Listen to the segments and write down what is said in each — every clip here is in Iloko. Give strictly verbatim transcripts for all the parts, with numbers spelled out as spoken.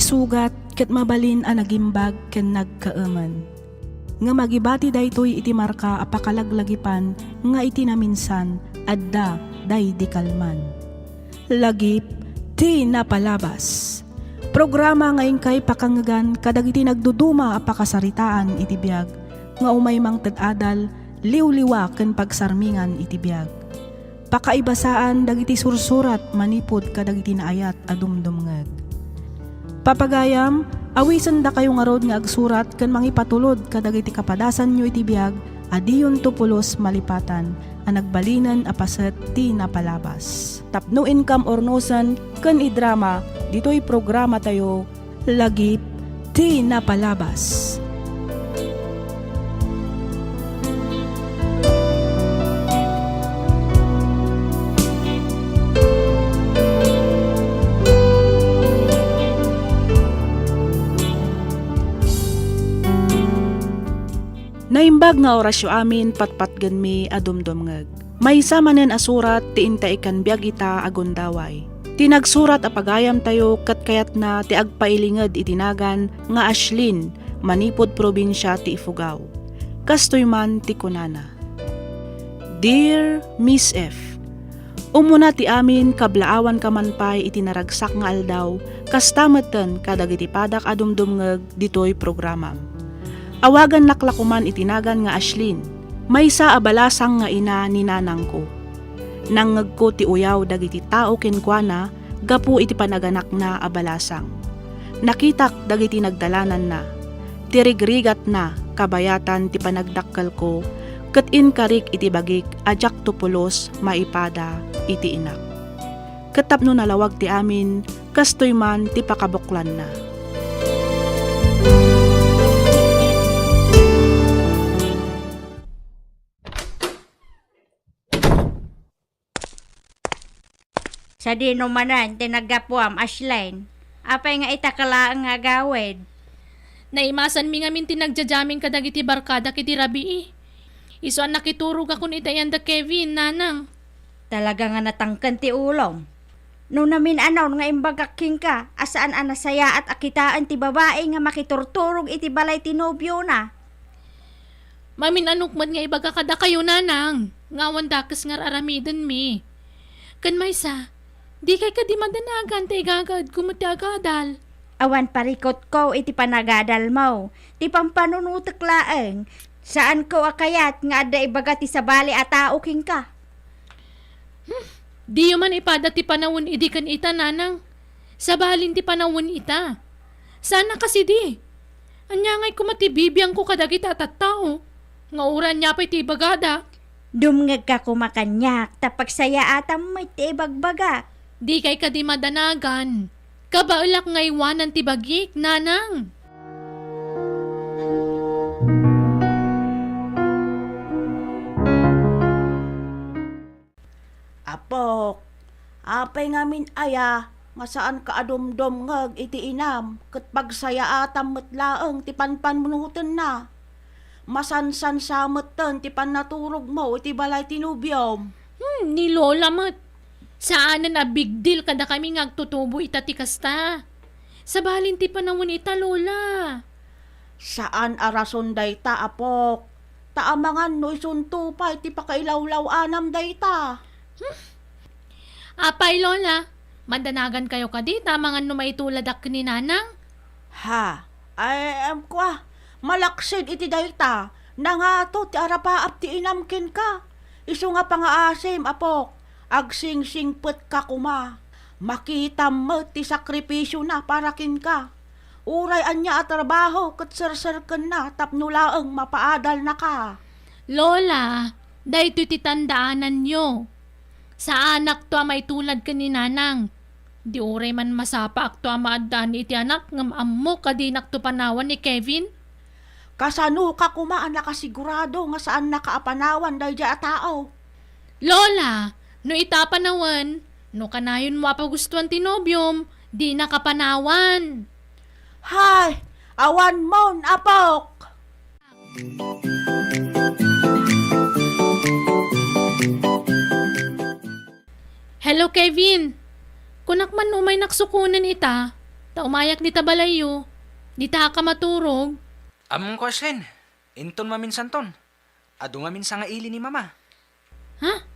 Sugat ket mabalin a nagimbag ken nagkaemen. Ngem agibati daytoy iti marka a pakalaglagipan nga iti naminsan, adda daydi kalman. Lagip ti napalabas. Programa nga inkay pakangngegan kadagiti nagduduma a pakasaritaan iti biag nga umay mangted adal, liwliwa ken pagsarmingan iti biag. Pakaibasaan dagiti sursurat manipud kadagiti naayat a dumdumngeg. Papagayam, awisendakayo ngarud nga agsurat ken mangipatulod kadagiti kapadasanyo iti biag a diyonto pulos malipatan a nagbalinen a paset ti napalabas. Tapno inkam urnosen ken idrama ditoy programatayo, Lagip ti Napalabas. Naimbag nga orasyo amin patpatgenmi a dumdumngeg. Maysa manen a surat ti inta ikkan biag ita a gundaway. Ti nagsurat a pagayamtayo ket kayatna ti agpailinged iti nagan nga Ashlyn manipud probinsia ti Ifugao. Kastoy man ti kunana, Dear Miss F, Umuna ti amin, kablaawanka man pay iti naragsak nga aldaw, kasta metten kadagiti padak a dumdumngeg ditoy programam. Awagannak la koman iti nagan nga Ashlyn, maysa a balasang nga ina ni nanangko. Nangngegko ti uyaw dagiti tao kenkuana gapu iti panaganakna a balasang. Nakitak dagiti nagdalananna, ti rigrigatna kabayatan ti panagdakkelko, ket inkarik iti bagik a diakto pulos maipada iti inak. Ket tapno nalawag ti amin, kastoy man ti pakabuklanna. Sadino manen ti naggapuam, Ashlyn? Apay nga ita ka laeng nga agawid? Naimasanmi ngamin ti nagjajamming kadagiti barkadak idi rabii. Isu a nakiturogakon ita ianda Kevin, nanang. Talaga nga natangken ti ulom. No namin-anon nga imbagak kenka a saan a nasayaat a kitaen ti babai nga makiturturog iti balay ti nobiona. Mamin-anok met nga ibaga kadakayo, nanang, nga awan dakes nga ar-aramidenmi. Ken maysa, dikay kadi madanagan ta igagaedko met ti agadal. Awan parikutko iti panagadalmo. Ti pampanunotek laeng, saanko a kayat nga adda ibaga ti sabali a tao kenka. Hmm, diyo man ipada ti panawen idi ken ita, nanang. Sabalin ti panawen ita. Saan a kasidi. Ania ngay koma ti bibiangko kadagita a tattao nga uray ania pay ti ibagada? Dumngegka koma kaniak ta pagsayaatam met ti ibagbagak. Dikay kadi madanagan. Kabaelak nga iwanan ti bagik, nanang. Apok, apay ngamin aya nga saanka a dumdumngeg iti inam ket pagsayaatam met laeng ti panpanunotenna? Masansan sa metten ti pannaturogmo iti balay ti nobiom. Hmm, ni Lola met. Saanen a big deal kadakami nga agtutubo ita ti kasta. Sabalin ti panawen ita, Lola. Saan a rason dayta, Apok. Ta amangan no isunto pay ti pakailawlaw-anam dayta. Hmm. Apay, Lola, madanagankayo kadi ta amangan no maituladak ken ni Nanang? Ha? Ay, em, kua, malaksid iti dayta, nangato ti arapaap ti inam kenka. Isu nga pangaasim, Apok, agsingsingpetka koma. Makitam met ti sakripisiona para kenka. Uray ania a trabaho ket serserkenna tapno laeng mapaadalnaka. Lola, daytoy ti tandaananyo. Saanakto a maitulad ken ni Nanang. Di uray man masapaakto a maaddaan iti anak ngem ammok a dinakto panawan ni Kevin. Kasanoka koma a nakasigurado nga saannaka a panawan daydiay a tao? Lola, no ita panawen, no kanayonmo a pagustuan ti nobiom, dinaka panawan. Hay, awanmon, Apok! Hello, Kevin. Kunak man no umaynak sukonen ita. Ta umayak dita balayyo, dita ka maturog. Ammom ko, Ashlyn, inton maminsanton, adu ngamin sangaili ni Mama. Ha?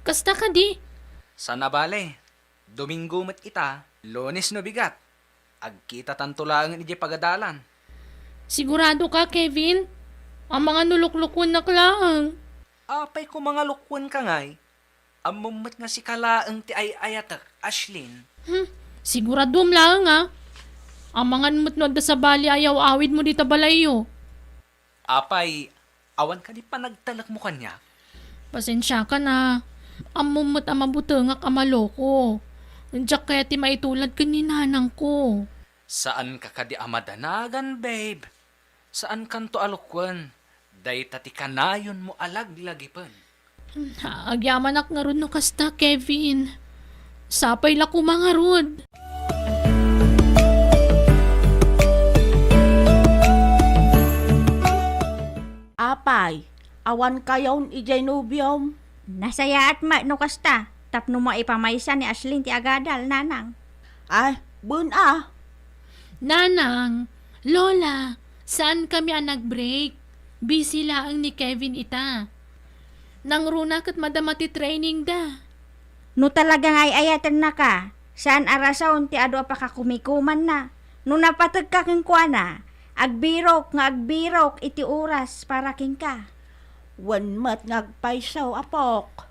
Kasta kadi? Sana bale, Domingo met ita, Lunes no bigat. Agkitatanto laengen idiay pagadalan. Sigurado ka, Kevin? Amangan no luklukuennak laeng. Apay koma nga lukuen ka ngay? Ammom met nga sika laeng ti ay-ayatek, Ashlyn. Hmm, siguraduam laeng, a. Amangan met no adda sabali a yaw-awidmo dita balayyo. Apay, awan kadi panagtalekmo kaniak? Pasensiakan a. Ammom met a mabutengak a maloko. Diak kayat ti maitulad ken ni nanangko. Saanka kadi a madanagan, babe? Saankanto a lukuen? Dayta ti kanayonmo a laglagipen. Agyamanak ngarud no kasta, Kevin. Sapay la koma ngarud. Apay, awan kayon idiay nobiom? Nasayaat met no kasta, tapno maipamaysa ni Ashlyn ti agadal, nanang. Ay, wen a. Nanang, Lola, saan kami a nag-break. Busy laeng ni Kevin ita. Nangruna ket madama ti training da. No talaga nga ay-ayatennaka, saan a rason ti adu a pakakumikumanna. No napategka kenkuana, agbirok nga agbirok iti oras para kenka. Wen met nga agpayso, apok.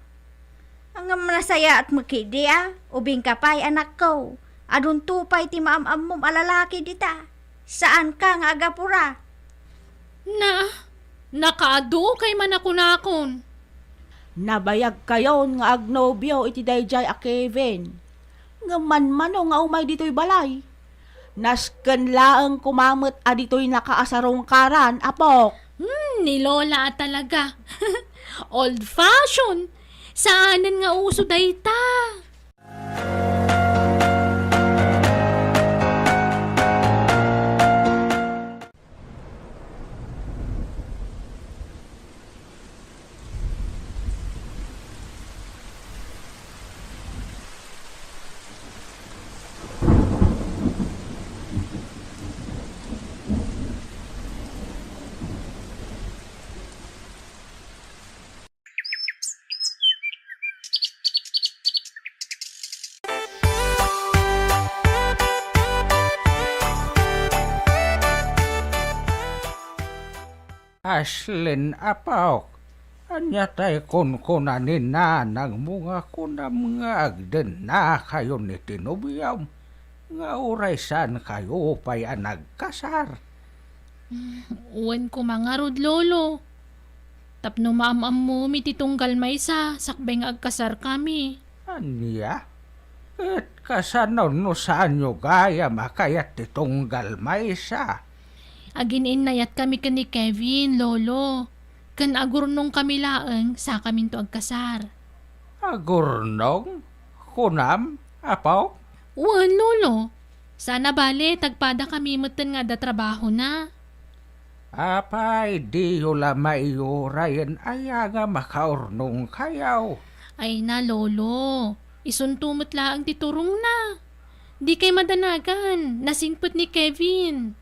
Ngem nasayaat met ketdi a, ubingka pay, anakko. Adunto pay ti maam-ammom a lalaki dita. Saanka nga agapura. Na, nakaadu kay manakunakon. Nabayagkayon nga agnobio iti daydiay a Kevin. Ngem manmano nga umay ditoy balay. Nasken laeng koma met a ditoy nakaasarungkaran, apok. Hmm, ni Lola a talaga. Old fashion. Saanen nga uso dayta. Ashlyn, apok, ania tay kunkuna ni nanangmo nga kunam nga agdennakayon iti nobiom nga uray saankayo pay a nagkasar? Wen koma ngarud, Lolo. Tapno maam-ammomi ti tunggal maysa sakbay nga agkasarkami. Ania? Ket kasano no saanyo gayam a kayat ti tunggal maysa? Agin-innayatkami ken ni Kevin, Lolo. Ken agurnongkami laeng sakaminto agkasar. Agurnong? Kunam, apok? Wen, Lolo. Sana bale, tagpadakami metten nga adda trabahona. Apay, diyo la maiyurayen aya nga makaurnongkayo? Ay na, Lolo. Isunto met laeng ti turongna. Dikay madanagan, nasingpet ni Kevin.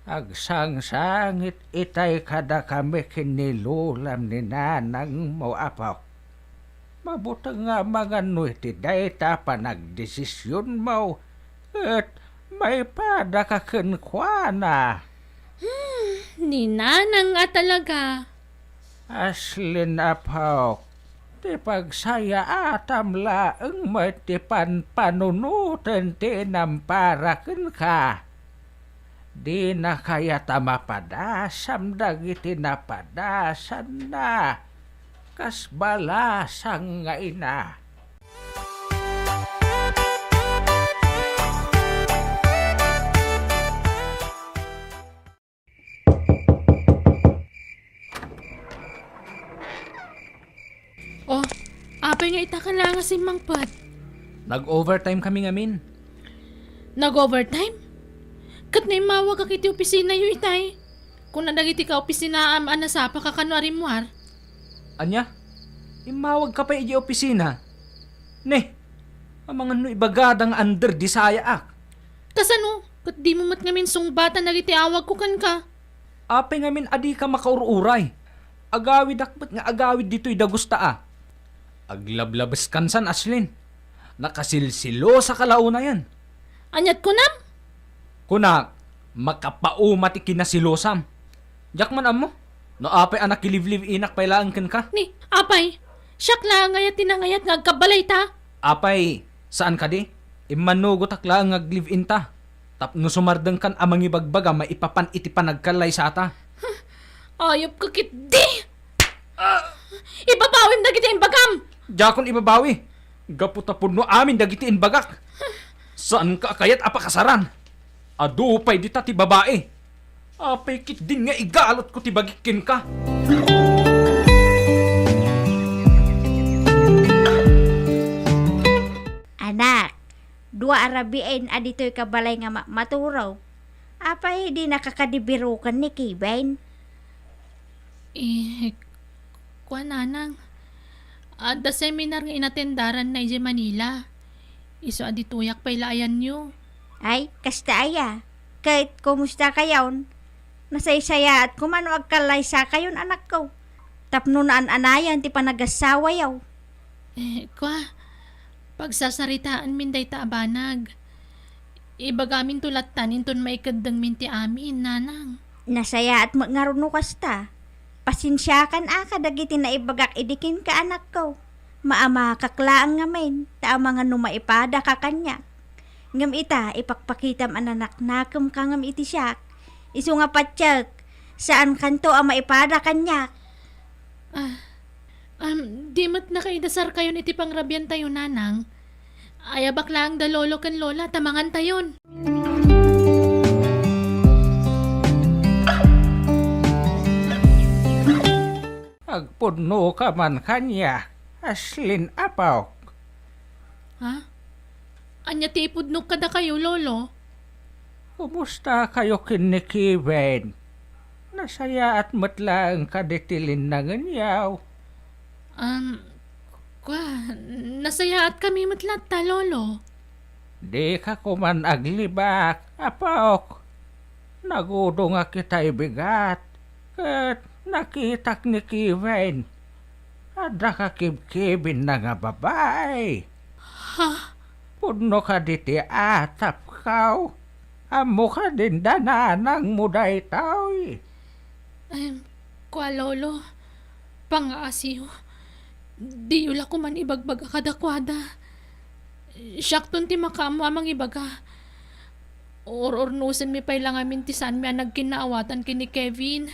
Agsangsangit itay kadakami ken ni lolam ni nanangmo, apok. Mabuteng nga amangan no iti dayta a panagdesisionmo, ket maipadaka kenkuana. Hmm, ni nanang a talaga. Ashlyn, apok, ti pagsayaatam laeng met ti panpanunoten ti inampara kenka. Dina kayat a mapadasam dagiti napadasanna kas balasang nga ina. Oh, apay nga ita ka la nga simmangpet? Nag-overtime kami ngamin. Nag-overtime? Ket no immawagak iti opisinayo itay, kuna dagiti kaopisinaam a nasapaka kano a rimmuar. Ania? Immawagka pay idiay opisina? Ne, amangan no ibagada nga under di sayaak. Kasano? Ket dimo met ngamin sungbatan dagiti awagko kenka? Apay ngamin a dika makaur-uray? Agawidak met nga agawid ditoy dagusta a. Aglablabeskan san, Ashlyn. Nakasilsilosaka la unayen. Ania't kunam? Kunak, makapauma ti kinasilosam. Diak man ammo. No apay a nakilive-live-inak pay laeng kenka? Ni, apay, siak laeng aya ti nangayat nga agkabbalayta? Apay, saan kadi? Immanugotak laeng nga ag-live-in ta. Tapno sumardengkan a mangibagbagam maipapan iti panagkallaysata. Ayupka ketdi! Ah! Ibabawim dagiti imbagam! Diakon ibabawi. Gapu ta pudno amin dagiti imbagak. Saanka a kayat a pakasaran? Adu pay dita ti babai. Apay ketdin nga igalutko ti bagik kenka? Anak, dua a rabiin a ditoyka balay nga ma-, maturo. Apay dinaka kadi biroken ni Kevin? Eh, kua, nanang. Adda seminar nga inatendaranna idiay Manila. Isu a ditoyak pay la ayanyo. Ay, kasta aya. Ket kumusta kayon? Nasaysayaat koma no agkallaysakayon, anakko. Tapno naan-anayan ti panagasawayo. Eh, kua, pagsasaritaanmin dayta a banag. Ibagaminto lattan inton maikeddengmin ti amin, nanang. Nasayaat met ngarud no kasta. Pasensiakan a kadagiti naibagak idi kenka, anakko. Maamakak laeng ngamin, ta amangan no maipadaka kaniak. Ngem ita, ipakpakitam a nanaknakemka ngem iti siak. Isu nga patiek, saankanto a maipada kaniak. Ah, um, di met nakaidasarkayon iti pangrabiantayo, nanang. Ayabak laeng da lolo ken lola ta mangantayon. Agpudnoka man kaniak, Ashlyn, apok. Ha? Ania ti ipudnok kadakayo, lolo? Kumusta kayo ken ni Kevin? Nasayaat met laeng kadi ti linnangenyo? Um, kua, nasayaat kami met latta, lolo. Dika koman aglibak, apok. Nagudongak itay bigat, ket nakitak ni Kevin. Adda kakibkibinna nga babai. Ha? Pudno kadi ti atapkaw? Ammo kadin da nanangmo daytoy? Em, kua, lolo, pangaasiyo. Diyo la koman ibagbaga kadakuada. Siakton ti makaammo a mangibaga. Ur-urnosenmi pay la ngamin ti saanmi a nagkinnaawatan ken ni Kevin.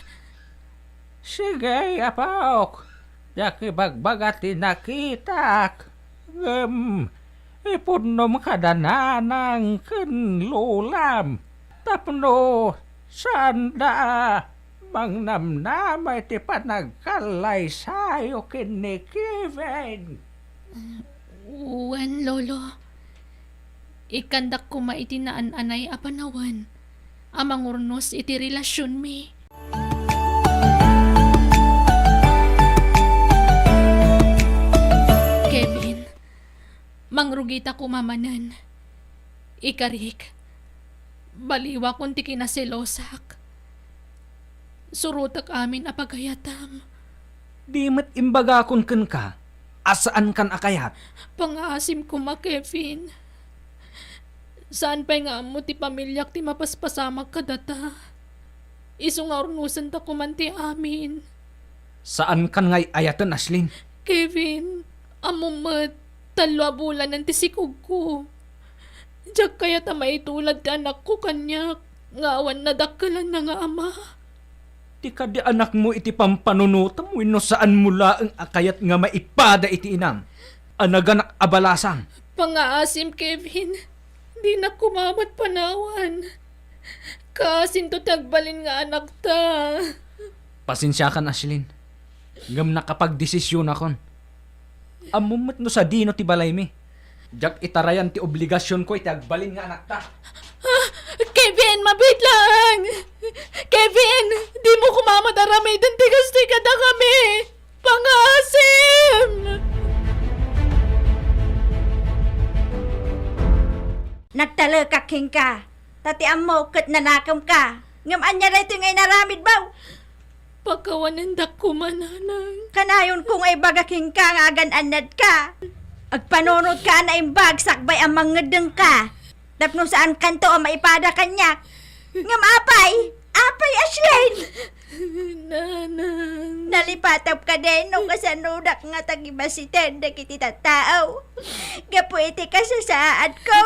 Sige, apok. Diak ibagbaga ti nakitak. Ngem, ipudnom kada nanang ken lolam tapno saanda a mangnamnama iti panagkallaysayo ken ni Kevin. Wen, lolo. Ikkandak koma iti naan-anay a panawen a mangurnos iti relasionmi. Kevin, mangrugita koma manen. Ikarik, baliwakon ti kinaselosak. Surotek amin a pagayatam. Di met imbagakon kenka a saankan a kayat. Pangaasim koma, Kevin. Saan pay nga ammo ti pamiliak ti mapaspasamak kadata. Isu nga urnosenta koman ti amin. Saankan nga ay-ayaten, Ashlyn. Kevin, ammom met, tallo a bulanen ti sikogko. Diak kayat a maitulad ti anakko kaniak nga awan nadakkelanna nga ama. Ti kadi anakmo iti pampanunotam wenno saanmo laeng a kayat nga maipada iti inam a naganak a balasang? Pangaasim, Kevin. Dinak koma met panawan. Kaasinto ti agbalin nga anakta. Pasensiakan, Ashlyn. Ngem nakapagdesisionakon. Ammom met no sadino ti balaymi. Diak itarayan ti obligasionko iti agbalin nga anakta. Ah, Kevin, mabiit laeng! Kevin, dimo koma met aramiden ti kastoy kadakami! Pangaasim! Nagtalekak kenka, ta ti ammok ket nanakemka. Ngem ania daytoy nga inaramidmo? Pakawanendak koma, Nanang. Kanayonko nga ibaga kenka nga agan-annadka. Agpanunotka a naimbag sakbay a mangngeddengka. Tapno saankanto a maipada kaniak. Ngem apay? Apay, Ashley? Nanang. Nalipatam kadin no kasanodak nga tagibasiten dagiti tattao gapu iti kasasaadko?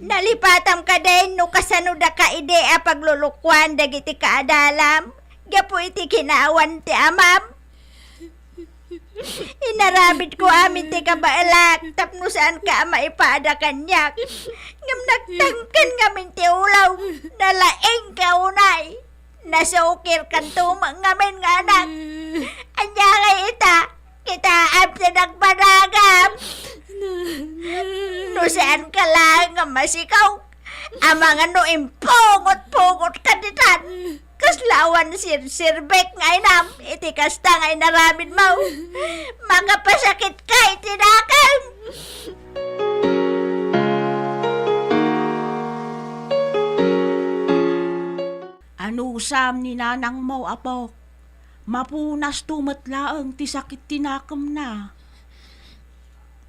Nalipatam kadin no kasano daka idi a paglulukuan dagiti kaadalam gapu iti kinawan ti amam? Inaramidko amin ti kabaelak tapno saanka a maipada kaniak. Ngem nagtangken ngamin ti ulo, nalaingka unay. Nasukirkanto met ngamin nga anak. Ania ngay ita? Kitaem ti nagbanagam. No saanka laeng nga masikaw, amangan no impungot-pungotka ditan. Kasla awan sirsirbek nga inam iti kasta nga inaramidmo. Makapasakitka iti dakem. Anusam ni nanangmo, apok? Mapunasto met laeng ti sakit ti nakemna.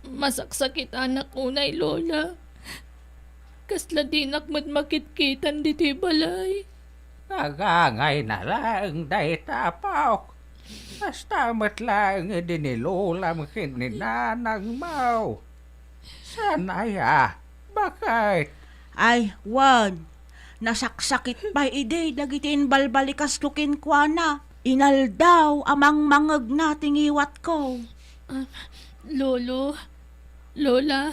Masaksakitanak unay, Lola. Kasla dinak met makitkitan ditoy balay. Nagangayna laeng dayta, apok. Kasta met laeng idi ni Lolam ken ni Nanangmo. Saan aya? Baket? Ay, wen. Nasaksakit pay idi dagiti imbalbalikaslo kenkuana. Inaldaw a mangmangngegna ti ngiwatko. Ah, Lolo, Lola,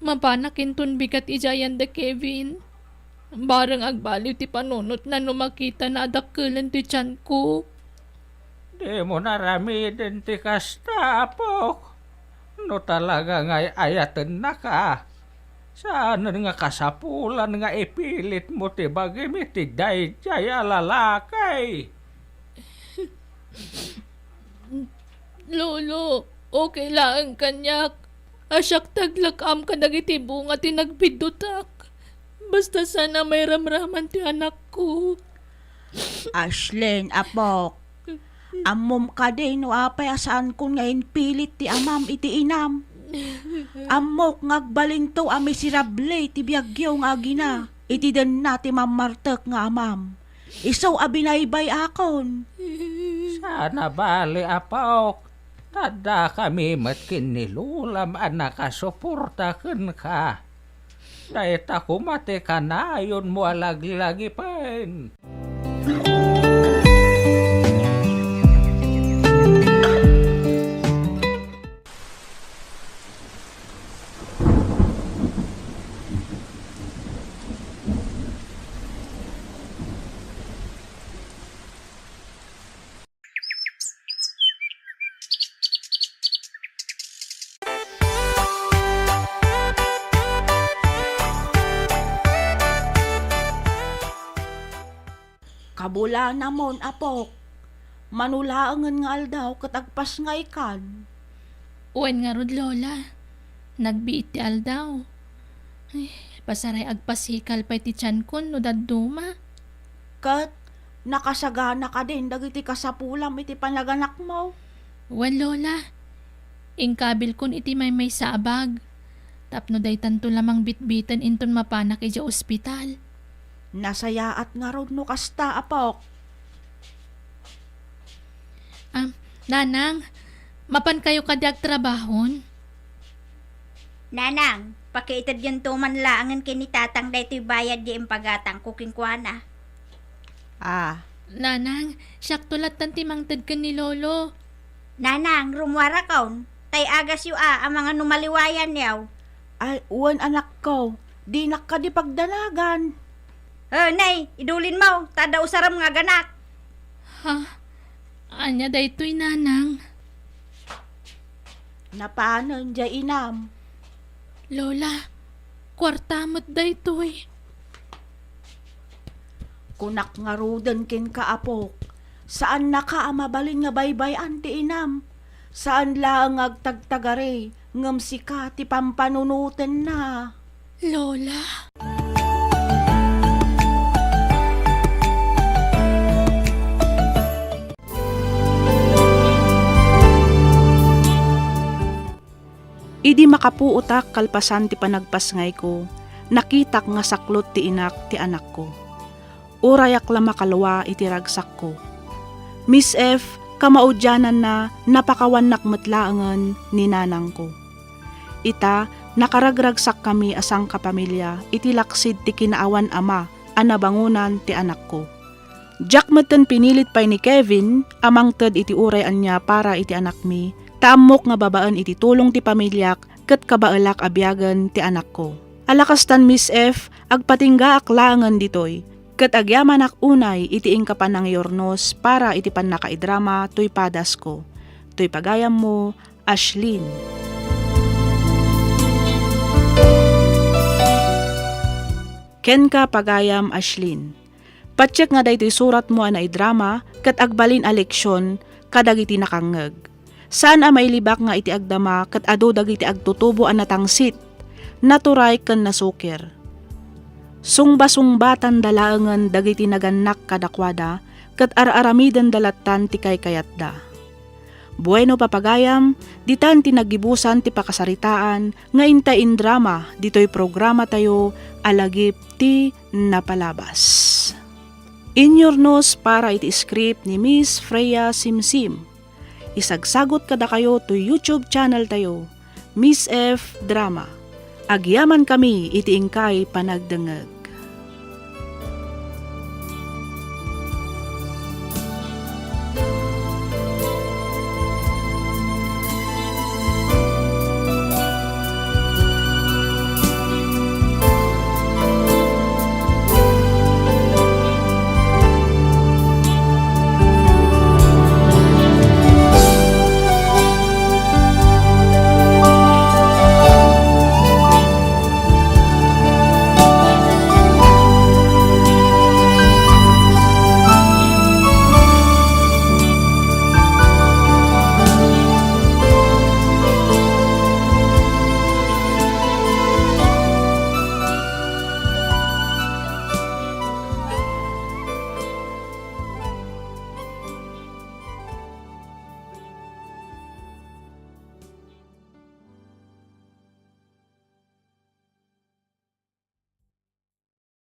mapanak inton bigat idiay ayan da Kevin. Bareng agbaliw ti panunotna no makitana a dakkelen ti tianko. Dimo naramiden ti kasta, apok. No talaga nga ay-ayatennaka, saanen nga kasapulan nga ipilitmo ti bagim iti daydiay a lalaki. Lolo, okay laeng kaniak. A siak ti aglak-am kadagiti bunga ti nagbiddutak. Basta saan a mairamraman ti anakko. Ashlyn, apok, ammom kadi no apay a saankon nga impilit ti amam iti inam? Ammok nga agbalinto a miserable ti biagyo nga agina iti denna ti mammartek nga amam. Isu a binaybay-akon. Saan a bale, apok, ta addakami met ken ni Lolam a nakasuporta kenka. Dayta koma ti kanayonmo a laglagipen. Kabulanamon, apok. Mano laengen nga aldaw ket agpasngaykan. Wen ngarud, Lola. Nagbiit ti aldaw. Ay, pasaray agpasikal pay ti tiankon no dadduma. Ket nakasagana kadin dagiti kasapulam iti panaganakmo? Wen, Lola. Inkabilkon iti maymaysa a bag. Tapno daytanto la mangbitbiten inton mapanak idiay ospital. Nasayaat ngarud no kasta, apok. Ah, Nanang, mapankayo kadi agtrabahon? Nanang, pakiitedyanto man laengen ken ni Tatang daytoy bayad ti impagatangko kenkuana. Ah. Nanang, siakto lattan ti mangted ken ni Lolo. Nanang, rummuarakon. Tay agasyo a, amangan no maliwayanyo. Ay, wen, anakko. Dinak kadi pagdanagan. Eh, nay, idulinmo, ta adda usarem nga aganak. Ha? Ania daytoy, Nanang? Napanen diay inam. Lola, kuarta met daytoy. Kunak ngaruden kenka, apok, saannaka a mabalin nga baybay-an ti inam. Saan laeng nga agtagtagari, ngem sika ti pampanunotenna. Lola? Idi makapuotak kalpasan ti panagpasngayko, nakitak nga saklot ti inak ti anakko. Urayak la makalua iti ragsakko. Miss F, kamaudiananna, napakawannak met laengen ni nanangko. Ita, nakaragragsakkami a sangkapamilia iti laksid ti kinaawan ama a nabangonan ti anakko. Diak metten pinilit pay ni Kevin a mangted iti uray ania para iti anakmi, ta ammok nga babaen iti tulong ti pamiliak ket kabaelak a biagen ti anakko. Ala kastan, Miss F, agpatinggaak laengen ditoy, ket agyamanak unay iti inka panangiyurnos para iti pannakaidrama toy padasko. Toy pagayammo, Ashlyn. Kenka, pagayam Ashlyn. Patiek nga daytoy suratmo a naidrama ket agbalin a leksion kadagiti nakangngeg. Saan a mailibak nga iti agdama ket adu dagiti agtutubo a natangsit, naturay ken nasukir. Sungbasungbatan da laengen dagiti nagannak kadakuada ket ar-aramidenda lattan ti kaykayatda. Bueno, papagayam, ditan ti naggibusan ti pakasaritaan nga intay indrama ditoy programatayo a Lagip ti Napalabas. Inyurnos para iti script ni Miss Freya Simsim. Isagsagot kadakayo toy YouTube channel tayo, Miss F Drama. Agyamankami iti inkay panagdengngeg.